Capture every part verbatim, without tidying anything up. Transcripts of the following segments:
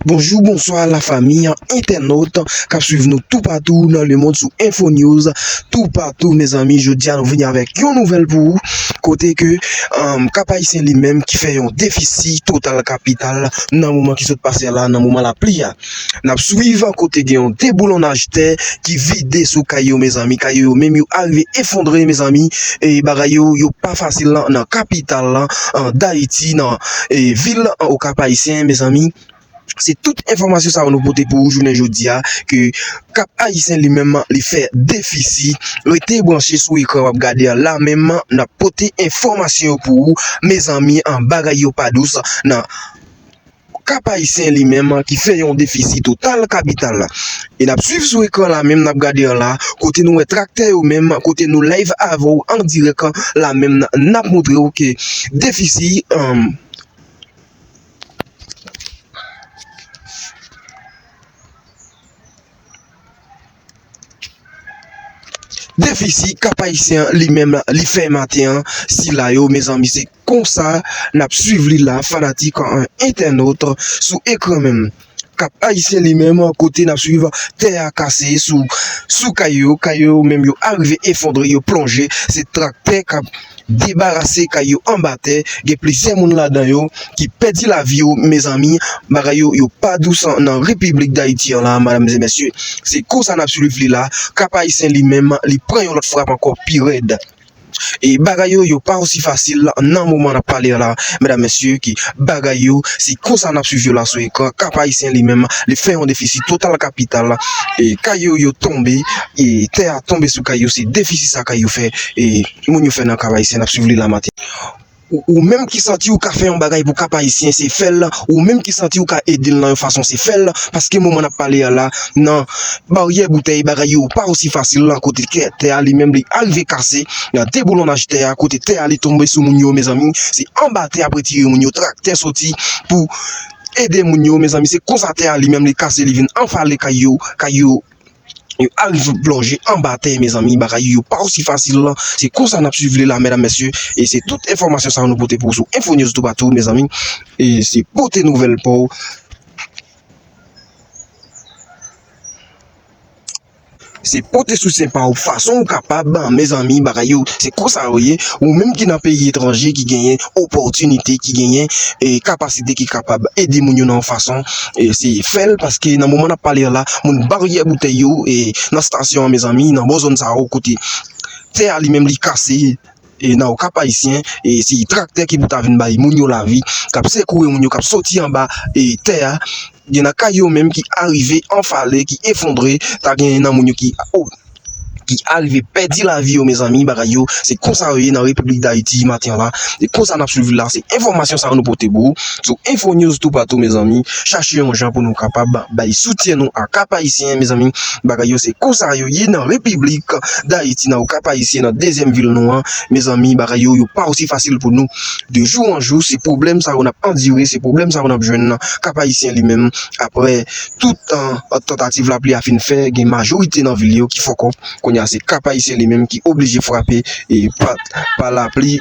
Bonjou, bonswa, lafanmi entènot k ap swiv nou toupatou nan lemonn sou Info News. Toupatou, mezanmi, jodi a nou vini avèk yon nouvèl pou ou. Kote ke, um, Kap Ayisyen li menm ki fè yon defisi total kapital nan moman ki sot pase la, nan moman lapli a. N ap swiv kote gen yon deboulonnaj tè ki vide sou kay yo, mezanmi. Kay yo menm yo arive efondre, mezanmi. E bagay yo, yo pa fasil nan, nan kapital la, an, Dayiti, nan, e, vil, an, o Kap Ayisyen, mezanmi. Se tout enfòmasyon sa yo nou pote pou ou jounen jodi a, ke Kap Ayisyen li menm li fè defisi. Rete branche sou ekran w ap gade an la menm, n ap pote enfòmasyon yo pou ou, mezanmi, an, bagay yo pa dous nan Kap Ayisyen li menm ki fè yon defisi total kapital. E n ap swiv sou ekran la menm, n ap gade an la, kote nou wè traktè yo menm, kote nou live avè w an dirèk la menm, n ap montre w ke defisi, um, defisi Kap Ayisyen li menm li fè maten an, sila yo, mezanmi, se konsa n ap swiv li la, fanatik an, entènot sou ekran menm. Kap Ayisyen li menm, kote n ap swiv tè a kase sou, sou kay yo, kay yo menm yo arive efondre, yo plonje, se traktè k ap debarase kay yo anba tè, gen plizyè moun ladan yo ki pèdi lavi yo, mezanmi, bagay yo, yo pa dous nan Repiblik Dayiti an la, medam e mesye. Se konsa n ap swiv li la, Kap Ayisyen li menm, li pran yon lòt frap ankò pi rèd. E bagay yo, yo pa osi fasil nan moman n ap pale a la, medam, mesye, ki bagay yo, se konsa n ap swiv yo la sou ekran. Kap Ayisyen li menm, li fè yon defisi total kapital. E kay yo, yo tonbe, e tè a tonbe sou kay yo, se defisi sa kay yo fè, e moun yo fè nan Kap Ayisyen, n ap swiv li la maten. Ou, ou menm ki santi ou ka fè yon bagay pou Kap Ayisyen, se fè l. Ou menm ki santi ou ka ede l nan yon fason, se fè l. Paske moman n ap pale a la, nan Baryè Boutèy, bagay yo pa osi fasil lan, kote ke tè a li menm li arive kase, nan deboulonnaj tè a, kote tè a li tonbe sou moun yo, mezanmi, se anba tè y ap retire moun yo, traktè soti pou ede moun yo, mezanmi, se konsa tè a li menm li kase, li vin anfale kay yo, kay yo, yo arive plonje anba tè, mezanmi, bagay yo pa osi fasil lan, se konsa n ap swiv li la, medam, mesye, e se tout enfòmasyon sa yo nou pote pou ou sou Info News toupatou, mezanmi, e se pote nouvèl pou ou. Se pote soutyen pa ou fason ou kapab, mezanmi, bagay yo, se konsa yo ye. Ou menm ki nan peyi etranje, ki genyen opòtinite, ki genyen, e, kapasite, ki kapab ede moun yo nan yon fason, e, se fè l, paske nan moman n ap pale a la, moun Baryè Boutèy yo, e, nan estasyon an, mezanmi, nan bò zòn sa yo, kote tè a li menm li kase, e, nan Okap Ayisyen, e, se traktè ki pou ta vin bay moun yo lavi, k ap sekouye moun yo, k ap soti anba, e, tè a. Gen nan kay yo menm ki arive anfale, ki efondre, ta gen nan moun yo ki, o, ki arive pèdi lavi yo, mezanmi, bagay yo, se konsa yo ye nan Repiblik Dayiti maten an la. Se konsa n ap swiv la, se enfòmasyon sa yo nou pote pou ou sou Info News toupatou, mezanmi. Chache yon jan pou nou kapab bay soutyen nou a Kap Ayisyen, mezanmi. Bagay yo, se konsa yo ye nan Repiblik Dayiti, nan Okap Ayisyen, nan dezyèm vil nou an. Mezanmi, bagay yo, yo pa osi fasil pou nou. De jou an jou, se pwoblèm sa yo n ap andire, se pwoblèm sa yo n ap jwenn nan Kap Ayisyen li menm. Apre tout, an, tantativ lapli a fin fè, gen majorite nan vil yo ki fòkòp. Kounye a, se Kap Ayisyen li menm ki oblije frape e pa, pa lapli.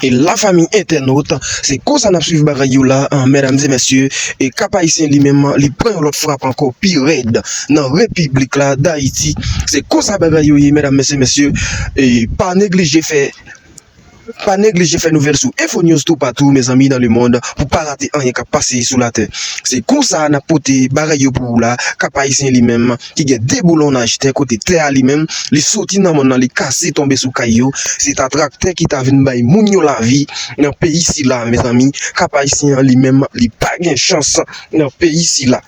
E lafanmi entènot, se konsa n ap swiv bagay yo la, an, medam e mesye, e Kap Ayisyen li menm, li pran yon lòt frap ankò pi rèd nan Repiblik la Dayiti. Se konsa bagay yo ye, medam e mesye, e pa neglije fè, pa neglije fè nouvèl sou Info News toupatou, mezanmi, nan lemonn, pou pa rate anyen k ap pase sou latè. Se konsa n ap pote bagay yo pou ou la, Kap Ayisyen li menm, ki gen deboulonnaj tè kote tè a li menm, li soti nan mòn nan, li kase tonbe sou kay yo. Se ta traktè ki ta vin bay moun yo lavi nan peyi sila, mezanmi. Kap Ayisyen an li menm, li pa gen chans nan peyi sila.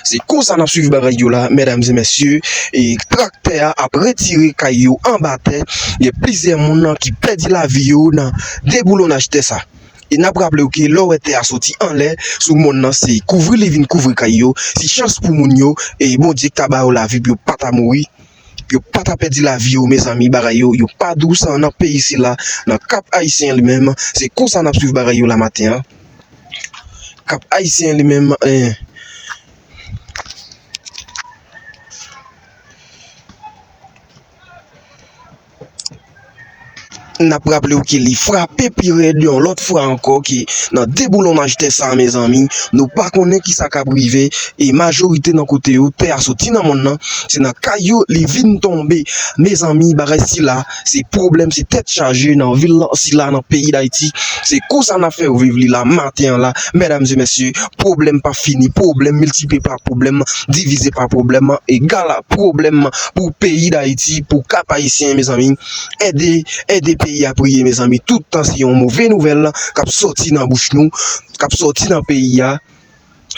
Se konsa n ap swiv bagay yo la, medam e mesye. E traktè a ap retire kay yo anba tè. Gen plizyè moun nan ki pèdi lavi yo nan deboulonnaj tè sa. E n ap raple w ke lè w wè tè a soti anlè sou mòn nan, se kouvri li vin kouvri kay yo. Se chans pou moun yo, e Bondye k ta ba yo lavi pou yo pa ta mouri, pou yo pa ta pèdi lavi yo, mezanmi, bagay yo, yo pa dous nan peyi sila, nan Kap Ayisyen li menm. Se konsa n ap swiv bagay yo la maten an. Kap Ayisyen li menm, en, N ap raple w ke li frape pi rèd yon lòt fwa ankò ke nan deboulonnaj tè sa, mezanmi, nou pa konnen kisa k ap rive, e majorite nan kote yo, tè a soti nan mòn nan, se nan kay yo li vin tonbe. Mezanmi, bagay sila, se pwoblèm, se tèt chaje nan vil sila, nan peyi Dayiti. Se konsa n ap fè w viv li la, maten an la, medam e mesye, pwoblèm p ap fini, pwoblèm miltipliye pa pwoblèm, divize pa pwoblèm, egal pwoblèm pou peyi Dayiti, pou Kap Ayisyen, mezanmi. Ede, ede peyi a priye, mezanmi. Tout tan se yon move nouvèl k ap soti nan bouch nou, k ap soti nan peyi a.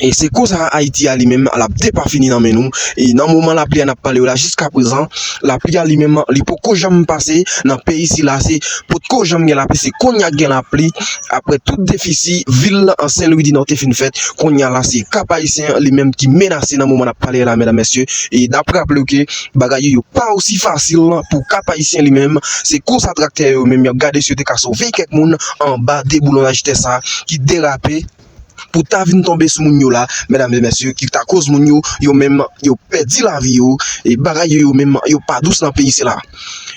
E se konsa Ayiti a li menm, l ap depafini nan men nou. E nan moman lapli a n ap pale w la, jiska prezan, lapli a li menm, li poko janm pase nan peyi sila. Se potko janm gen lapli, se kounye a k gen lapli. Apre tout defisi vil an Sen Lwi di Nò te fin fèt, kounye a la, se Kap Ayisyen li menm ki menase nan moman n ap pale a la, medam, mesye. E n ap raple w ke bagay yo, yo pa osi fasil pou Kap Ayisyen li menm. Se konsa traktè yo menm, y ap gade si yo te ka sove kèk moun anba deboulonnaj tè sa ki derape pou ta vin tonbe sou moun yo la, medam e mesye, ki ta koz moun yo, yo menm, yo pèdi lavi yo, e bagay yo, yo menm, yo pa dous nan peyi sila.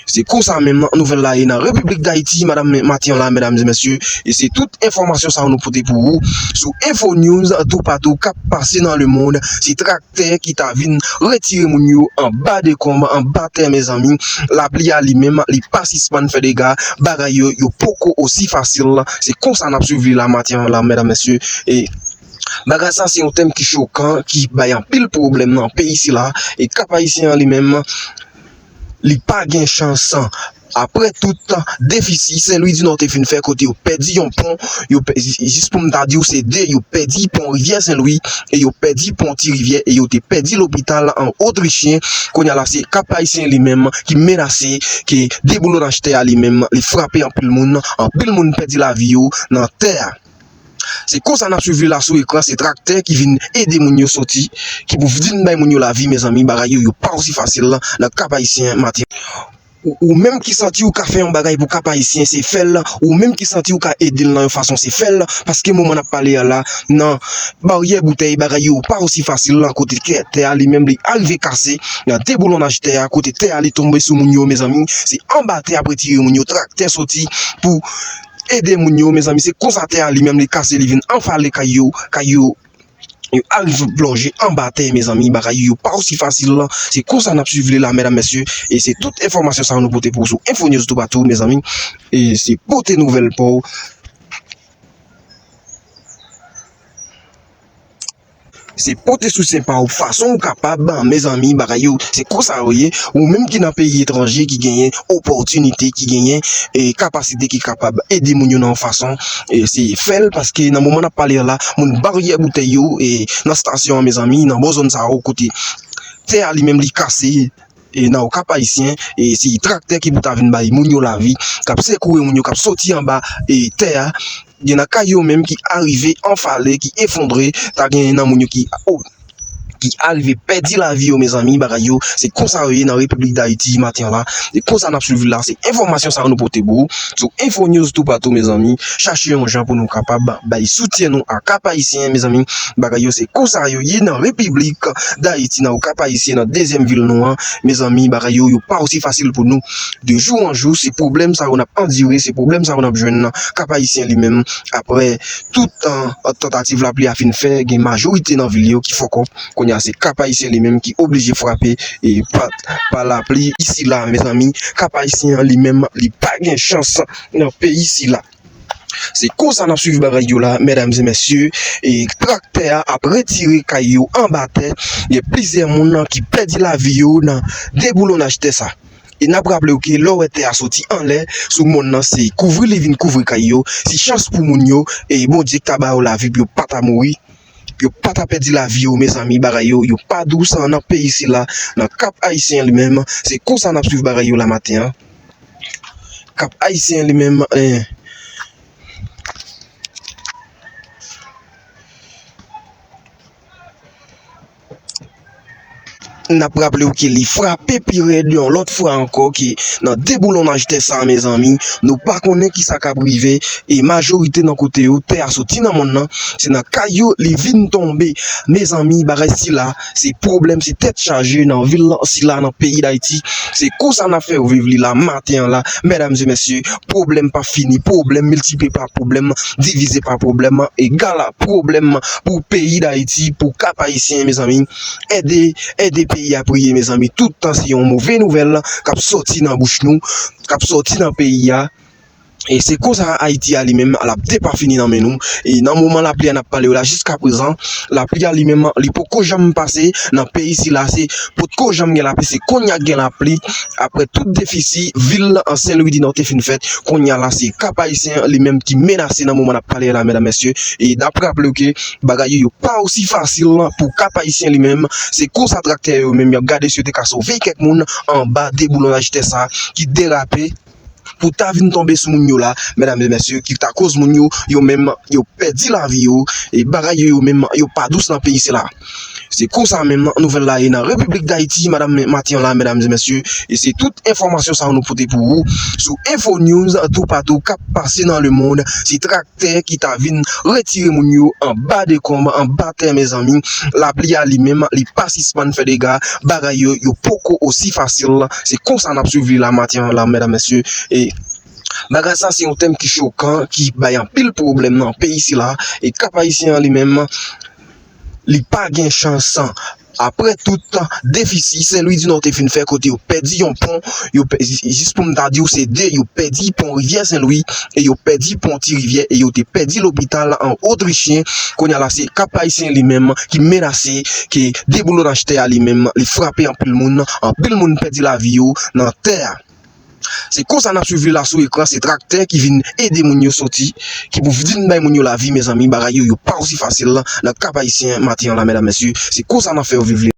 Se konsa menm nouvèl la ye nan Repiblik Dayiti, maten an la, medam e mesye, e se tout enfòmasyon sa yo nou pote pou ou sou Info News toupatou k ap pase nan lemonn. Se traktè ki ta vin retire moun yo anba dekonb, anba tè, mezanmi. Lapli a li menm, li pa sispann fè dega, bagay yo, yo poko osi fasil. Se konsa n ap swiv li la, maten an la, medam, mesye. E bagay sa se yon tèm ki chokan, ki bay anpil pwoblèm nan peyi sila. E Kap Ayisyen an li menm, li pa gen chans. Apre tout defisi Sen Lwi di Nò te fin fè, kote yo pèdi yon pon, yo pè-, jis pou m ta di w se de, yo pèdi pon Rivyè Sen Lwi, e yo pèdi pon Ti Rivyè, e yo te pèdi lopital an Otrichyen. Kounye a la, se Kap Ayisyen li menm ki menase ke deboulonnaj tè a li menm, li frape anpil moun, anpil moun pèdi lavi yo nan tè a. Se konsa n ap swiv li la sou ekran, se traktè ki vin ede moun yo soti, ki pou vin bay moun yo lavi, mezanmi, bagay yo, yo pa osi fasil nan Kap Ayisyen maten. Ou, ou menm ki santi ou ka fè yon bagay pou Kap Ayisyen, se fè l. Ou menm ki santi ou ka ede l nan yon fason, se fè l. Paske moman n ap pale a la, nan Baryè Boutèy, bagay yo pa osi fasil nan kote tè, tè a li menm li arive kase, nan deboulonnaj tè a, kote tè a li tonbe sou moun yo, mezanmi, se anba tè ap retire moun yo, traktè soti pou ede moun yo, mezanmi, se konsa tè a li menm li kase, li vin anfale kay yo, kay yo, yo arive plonje anba tè, mezanmi, bagay yo pa osi fasil la. Se konsa n ap swiv li la, medam, mesye, e se tout enfòmasyon sa yo nou pote pou ou sou Info News toupatou, mezanmi, e se pote nouvèl pa w. Se pote soutyen pa w fason ou kapab, mezanmi, bagay yo, se konsa yo ye. Ou menm ki nan peyi etranje, ki genyen opòtinite, ki genyen, e, kapasite, ki kapab ede moun yo nan yon fason, e, se fè l, paske nan moman n ap pale a la, moun Baryè Boutèy yo, e, nan estasyon an, mezanmi, nan bò zòn sa yo, kote tè a li menm li kase, e, nan Okap Ayisyen, e, se traktè ki pou ta vin bay moun yo lavi, k ap sekoure moun yo, k ap soti anba, e, tè a, gen nan kay yo menm ki arive anfale, ki efondre, ta gen nan moun yo ki, o, ki arive pèdi lavi yo, mezanmi, bagay yo, se konsa yo ye nan Repiblik Dayiti maten an la, e konsa n ap swiv la, se enfòmasyon sa yo nou pote pou ou, sou Info News toupatou, mezanmi, chache yon jan pou nou kapab bay soutyen nou a Kap Ayisyen, mezanmi, bagay yo, se konsa yo ye nan Repiblik Dayiti, nan Okap Ayisyen, nan dezyèm vil nou an, mezanmi, bagay yo, yo pa osi fasil pou nou. De jou an jou, se pwoblèm sa yo n ap andire, se pwoblèm sa yo n ap jwenn nan Kap Ayisyen li menm. Apre tout, e, tantativ lapli a fin fè, gen majorite nan vil yo ki fòkòp. Kounye a, se Kap Ayisyen li menm ki oblije frape, e, pa, pa lapli isi la, mezanmi. Kap Ayisyen an li menm, li pa gen chans nan peyi sila. Se konsa n ap swiv bagay yo la, medam e mesye. E traktè a ap retire kay yo anba tè. Gen plizyè moun ki pèdi lavi yo nan deboulonnaj tè sa. E n ap raple w ke lè w wè tè a soti anlè sou mòn nan, se kouvri li vin kouvri kay yo. Se chans pou moun yo, e Bondye k ta ba yo lavi pou yo pa ta mouri, pou yo pa ta pèdi lavi yo, mezanmi, bagay yo, yo pa dous nan peyi sila, nan Kap Ayisyen li menm. Se konsa n ap swiv bagay yo la maten an. Kap Ayisyen li menm, en, N ap raple w ke li frape pi rèd yon lòt fwa ankò ke nan deboulonnaj tè sa a, mezanmi, nou pa konnen kisa k ap rive, e majorite nan kote yo, tè a soti nan mòn nan, se nan kay yo li vin tonbe. Mezanmi, bagay sila, se pwoblèm, se tèt chaje nan vil sila, nan peyi Dayiti. Se konsa n ap fè yo viv li la, maten an la, medam e mesye, pwoblèm pa fini, pwoblèm miltipliye pa pwoblèm, divize pa pwoblèm, egal a pwoblèm pou peyi Dayiti, pou Kap Ayisyen, mezanmi. Ede, ede peyi a priye, mezanmi. Tout tan se yon move nouvèl k ap sòti nan bouch nou, k ap sòti nan peyi a. E se konsa Ayiti a li menm, l ap depafini nan men nou. E nan moman lapli a n ap pale w la, jiska prezan, lapli a li menm, li poko janm pase nan peyi sila. Se potko janm gen lapli, se kounye a k gen lapli. Apre tout defisi, vil an Sen Lwi di Nò te fin fèt, kounye a la, se Kap Ayisyen li menm ki menase nan moman n ap pale a la, medam, mesye. E n ap raple w ke bagay yo, yo pa osi fasil pou Kap Ayisyen li menm. Se konsa traktè yo menm, y ap gade si yo te ka sove kèk moun anba deboulonnaj tè sa ki derape pou ta vin tonbe sou moun yo la, medam e mesye, ki ta koz moun yo, yo menm, yo pèdi lavi yo, e bagay yo, yo menm, yo pa dous nan peyi sila. Se konsa menm nouvèl la ye nan Repiblik Dayiti, madam, maten an la, medam e mesye, e se tout enfòmasyon sa yo nou pote pou ou sou Info News toupatou k ap pase nan lemonn. Se traktè ki ta vin retire moun yo anba dekonb, anba tè, mezanmi. Lapli a li menm, li pa sispann fè dega. Bagay yo, yo poko osi fasil. Se konsa n ap swiv li la maten an la, medam, mesye. E bagay sa se yon tèm ki chokan, ki bay anpil pwoblèm nan peyi sila. E Kap Ayisyen an li menm, li pa gen chans. Apre tout defisi Sen Lwi di Nò te fin fè, kote yo pèdi yon pon, yo pè-, jis pou m ta di w se de, yo pèdi pon Rivyè Sen Lwi e yo pèdi pon Ti Rivyè e yo te pèdi lopital an Otrichyen. Kounye a la, se Kap Ayisyen li menm ki menase ke deboulonnaj tè a li menm, li frape anpil moun, anpil moun pèdi lavi yo nan tè a. Se konsa n ap swiv li la sou ekran, se traktè ki vin ede moun yo soti, ki pou vin bay moun yo lavi, mezanmi, bagay yo, yo pa osi fasil nan Kap Ayisyen maten an la, medam, mesye. Se konsa n ap fè yo viv li.